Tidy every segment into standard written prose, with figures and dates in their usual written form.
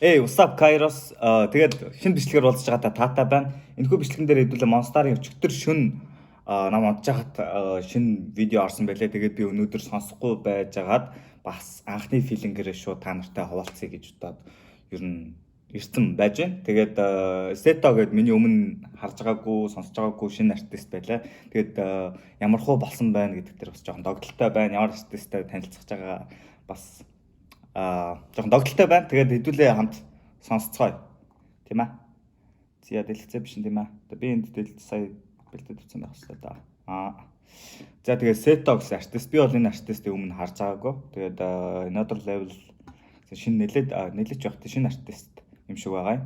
Эй, what's up, Kairos? Тэгээд шинэ бичлэгээр уулзж байгаадаа таатай байна. Энэхүү бичлэгэн дээр хэдүүлээ Monster-ын өчигдөр шөнө нам унтж байхад шинэ видео орсон байлээ. Тэгээд би өнөөдөр сонсохгүй байжгаад бас анхны feeling ээрээ шууд та нартай хуваалцъя гэж бодоод ер нь ирсэн байж байна. Тэгээд Сето гээд миний өмнө харж байгаагүй, сонсож байгаагүй шинэ артист байлаа. Тэгээд ямар хуу болсон байна гэдэг дээр бас жоохон догдолтой байна. Ямар артисттай танилцах байгаа бас жоохон догдолтой байна. Тэгээд хэдүүлээ хамт сонсцгоё. Тийм ээ. Зя, дэлгэцээ биш юм, тийм ээ. Одоо би энд дэлгэц сая бэлдээд өгсөн байх хэрэгтэй да. За, тэгээд Сето гэсэн артист, би бол энэ артистыг өмнө харж байгаагүй. Тэгээд Another Level шинэ нэлээд нэлээд явах шинэ артист юм шиг байгаа юм.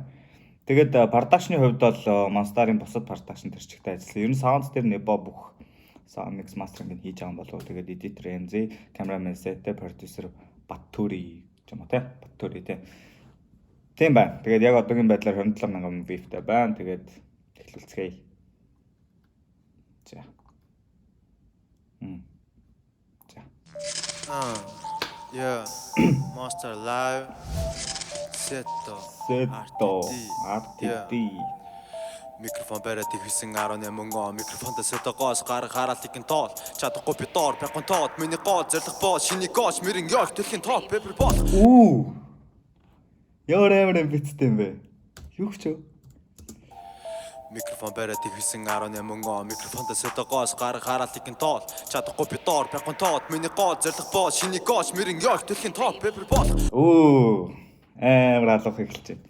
Тэгээд production ы хувьд бол Monster-ын бусад production тэр чигтээ ажилласан. Ер нь sound дээр Nebo бүх sound mix mastering хийж байгаа юм болов. Тэгээд editor MZ, cameraman Sete, producer Баттүри ч юм уу те. Баттүри те. Тийм байна. Тэгээд яг одоогийн байдлаар 27 мянган view тэй байна. Тэгээд эхлүүлцгээе. За. За. Yeah. Monster Live. Seto. Сето. RTD. RTD. Микрофон бариад ихсэн 18 он микрофонд Сетогоос гар хараалтын тоол чадахгүй би доор байхгүй тоод. Миний гол зорилго бол шиний гош мөрөн ёг дэлхийн топ пепер бол. Үү. Ямар амар юм биттэй юм бэ? Юу ч вэ? Микрофон бариад ихсэн 18 он микрофонд Сетогоос гар хараалтын тоол чадахгүй би доор байхгүй тоод. Миний гол зорилго бол шиний гош мөрөн ёг дэлхийн топ пепер бол. Үү. Амар алуух эхэлж байна.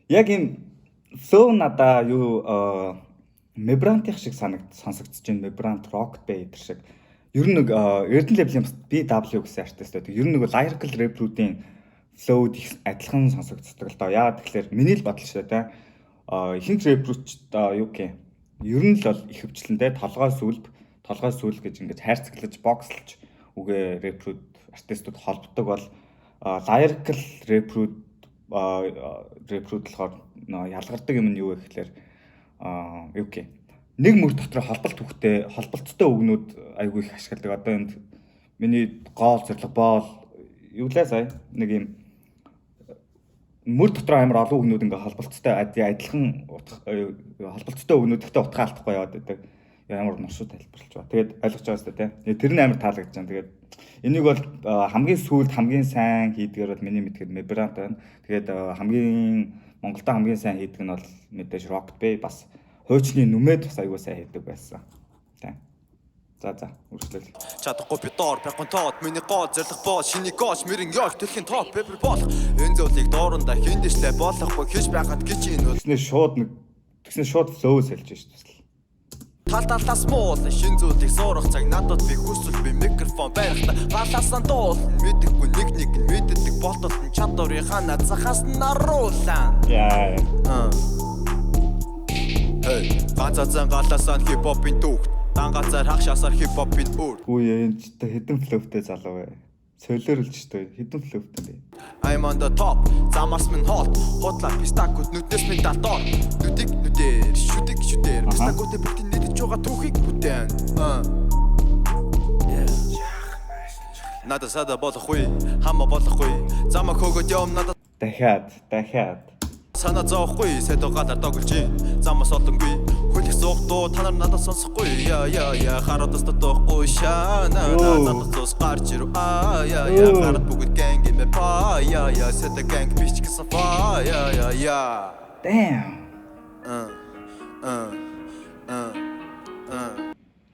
Яг юм flow надаа юу Мебрантих шиг сонсогдож байна. Мебрант, Rocket Bay тэр шиг. Ер нь нэг Эрдэнэ level-ийн бас BW гэсэн артист байдаг. Ер нь нэг lyrical rapper-уудын flow-д их адилхан сонсогддог л доо. Яагаад тэгэхээр миний л бодол шүү дээ. Ихэнх рэпрүүч юу гэх юм. Ер нь л бол ихэвчлэн те толгой сүлб, толгой сүл гэж ингэж хайрцаглаж, бокслж үгээ рэпрүүд артистууд холбодог бол lyrical рэпрүүд болохоор ялгардаг юм нь юу вэ гэхлээр юу гэх юм, нэг мөр дотор холболт хөхтэй холболттой үгнүүд айгүй их ашигладаг. Одоо энд миний гол зорилго бол юу лээ, сая нэг юм мөр дотор амар олон үгнүүд ингээ холболттой, адилхан утга холболттой үгнүүд, гэхдээ утгаа алдахгүй яваад байдаг. Ямар нуршуу тайлбарлаж байгаа. Тэгээд ойлгож байгаа сте тий. Тэр нь амар таалагдж байна. Тэгээд энийг бол хамгийн сүүлд хамгийн сайн хийдгээр бол миний мэдхэд Мебрант байна. Тэгээд хамгийн Монголда хамгийн сайн хийдэг нь бол мэдээж Rocket Bay, бас хуучны нүмэд бас аягүй сайн хийдэг байсан. Тийм. За, үргэлжлээл. Чадахгүй би доор байхгүй тоод. Миний гол зорилго бол шиний гош мөрөн ёг дэлхийн топ пепер бол. Энэ зүйлийг доорондоо хин дэшлээ болохгүй хийж байхад гэж энэ бол Тэгснэ шууд flow сэлж шээ төсөл. Тал талаас муул шин зүйлийг сурах цаг надад. Би хүсвэл би микрофон барихта галаасаа дуул мэдэхгүй нэг нэг нь мэддэг болтол нь чадварынхаа над захаас нь наруулаа. Яа. Hey, ганц азан галаасаа хип хопын түүхт дан газар хаг шасаар хип хопын үр. Үгүй энэ ч та хэдэн flow тэй залуу вэ? Солиоролж шүү дээ. Хэдэн flow тэй бэ? I'm on the top, замаас минь холт хутлаа пистакууд нүднээс минь далдоор нүдийг нүдээр шүдэг шүдээр пистакуудыг бүгдийг нэгдэж байгаа түүхийг бүтээн. Yeah. Надад сада болохгүй, хамаа болохгүй, замаа хөөгд явам надад. Дахиад, дахиад. Санаа зовхгүй, сэдв гадар тоглож замаас олонгүй хөлөх суухдуу та нар надад сонсохгүй. Я я я, харуудаас дотоохгүй шана надад цус гарч ирв. А я я, гарад бүгд gang юм ба я я, сэдв gang биш гэсэн фа я я я. Damn.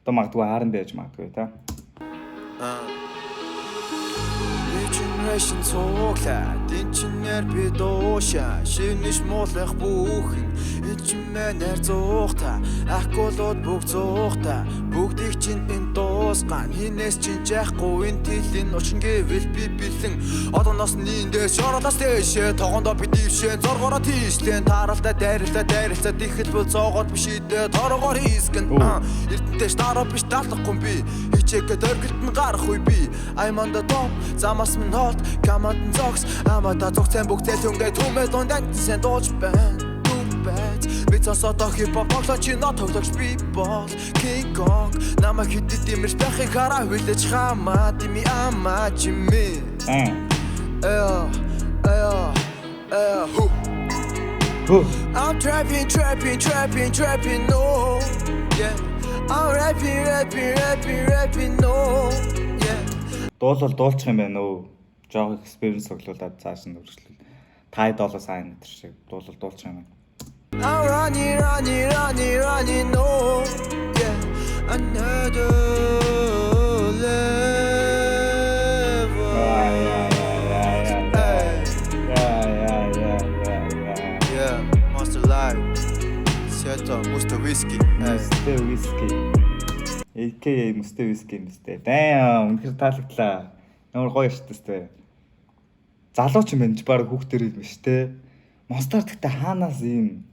Одоо магадгүй R&B байж магадгүй та. New generation цуглаа дэнчнэр би дуушаа шинэш муулах бүхэн ичмээ нэр зуухта акулууд бүх зуухта бүгдийг чинь энэ дуусгаан хинээс чинь жаахгүй. Энэ тэлийн учин гэвэл би бэлэн. Одоо носны эндээс шороолоос дээшээ тогондоо би дившээ зоргороо тийшлэн тааралтай дайралтай дайралцаа тэгэхэл бол зоогоод биш идэ торгоор хийсгэн эрдэнтэш дараа биш даалгахгүй би хичээгээд оргилд нь гарах үе. Би I'm on the top, замаас минь холт команд зогс амада зогцэн бүх зэлүнгээ түмээ дунданд сэн дууж байна бэт. Би сонсоод хип хоп тоглож чи нот тоглож би бол King Kong. Намайг хэдэд димэрч байхыг хараа хүлээж хамаа дими амаа чимээ. Эё эё. Хөө. I'm trapping, trapping, trapping, trapping, no. Yeah. I'm rapping, rapping, rapping, rapping, no. Yeah. Дуулал дуулчих юм байна өө. Жоох experience цуглуулад цааш нь үргэлжлүүл. Ty Dolla $ign гэдэг шиг дуулал дуулчих юм байна. I'm running, running, running, running, no. Yeah. Another level. Hey. Яа. Yeah, Monster Live. Seto, Mr. Whiskey. Hey. Mr. Whiskey. AKA Mr. Whiskey юм сте. Damn, үнэхээр таалагдлаа. Ямар гоё артист вэ. Залуу ч юм байна ч баг хүүхдэр юм биш те. Monster гэхдээ хаанаас ийм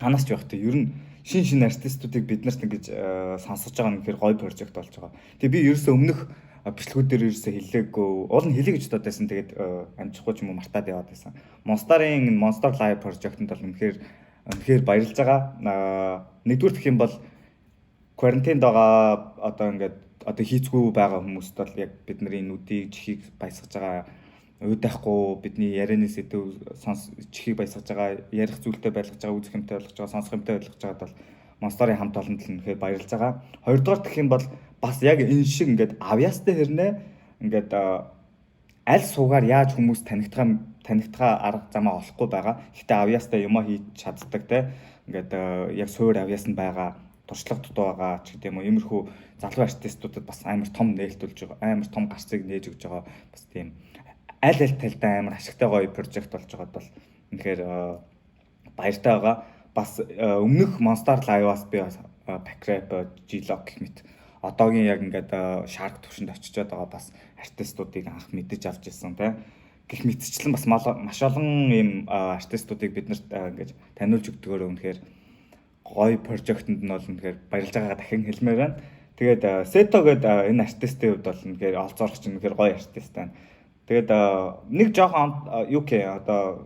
хаанаас ч байх те. Ер нь шин шин артистуудыг бид нарт ингэж сонсож байгаа нь үнэхээр гоё project болж байгаа. Тэгээ би ерөөсөө өмнөх бичлэгүүд дээр ерөөсөө хэлээгүй. Уул нь хэлье гэж бодоод байсан. Тэгээд амжихгүй ч юм уу мартаад яваад байсан. Monster-ын энэ Monster Live project-нд бол үнэхээр үнэхээр баярлж байгаа. Нэгдүгээр гэх юм бол карантинд байгаа, одоо ингээд одоо хийцгүй байгаа хүмүүст бол яг бидний нүдийг, чихийг баясгаж байгаа, уйдахгүй бидний ярианы сэдэв сонс чихийг баясгаж байгаа, ярих зүйлтэй байлгаж байгаа, үзэх юмтай байлгаж байгаа, сонсох юмтай байлгаж байгаад бол Monster-ын хамт олонд л үнэхээр баярлж байгаа. Хоёрдугаар гэх юм бол бас яг энэ шиг ингээд авьяастай хэрнээ ингээд аль суугаар яаж хүмүүс танигдхаа танигдхаа арга замаа олохгүй байгаа. Гэхдээ авьяастай юмаа хийж чаддаг те. Ингээд яг суур авьяас нь байгаа, туршлага дутуу байгаа ч гэдэг юм уу. Иймэрхүү залуу артистуудад бас амар том нээлтүүлж байгаа. Амар том гарцыг нээж өгч байгаа. Бас тийм аль аль талдаа амар ашигтай гоё project болж байгаад бол үнэхээр баяртай байгаа. Бас өмнөх Monster Live-аас би бас Backrap, G-Lock гэх мэт одоогийн яг ингээд Shark төвшөнд очичоод байгаа бас артистуудыг анх мэдэж авч ирсэн те, гэх мэтчлэн бас маш олон ийм артистуудыг бид нарт ингэж таниулж өгдөгөөр үнэхээр гоё project-нд нь бол үнэхээр баярлж байгаагаа дахин хэлмээр байна. Тэгээд Сето гэдэг энэ артистын хувьд бол үнэхээр олзоорч үнэхээр гоё артист байна. Тэгээд нэг жоохон юу гэх одоо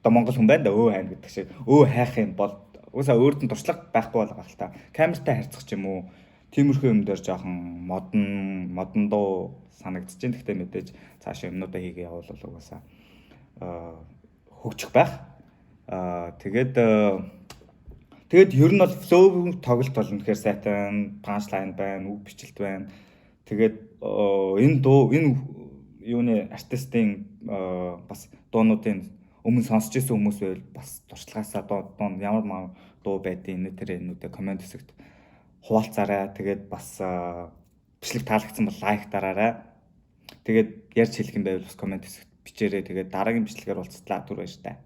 Монгол хүн байна да, өө хайна гэдэг шиг өө хайх юм бол уусаа өөрд нь туршлага байхгүй бол байгаа л та. Камертай харьцах ч юм уу, тиймэрхүү юм дээр жоохон модон модон дуу санагдчихээн. Гэхдээ мэдээж цаашаа юмнуудаа хийгээ явуул угаасаа хөгжих байх. Тэгээд ер нь бол flow тоглолт бол үнэхээр сайтай, punchline байна, үг бичлэлт байна. Тэгээд энэ дуу, энэ юуны артистын бас дуунуудын өмнө сонсч ирсэн хүмүүс байвал бас туршлагаасаа дуу ямар маа дуу байдیں۔ Энэ тэр энүүдээ comment хэсэгт хуваалцаарай. Тэгээд бас бичлэг таалагдсан бол like дараарай. Тэгээд ярьж хэлэх юм байвал бас comment хэсэгт бичээрэй. Тэгээд дараагийн бичлэгээр уулзтлаа. Түр баяртай.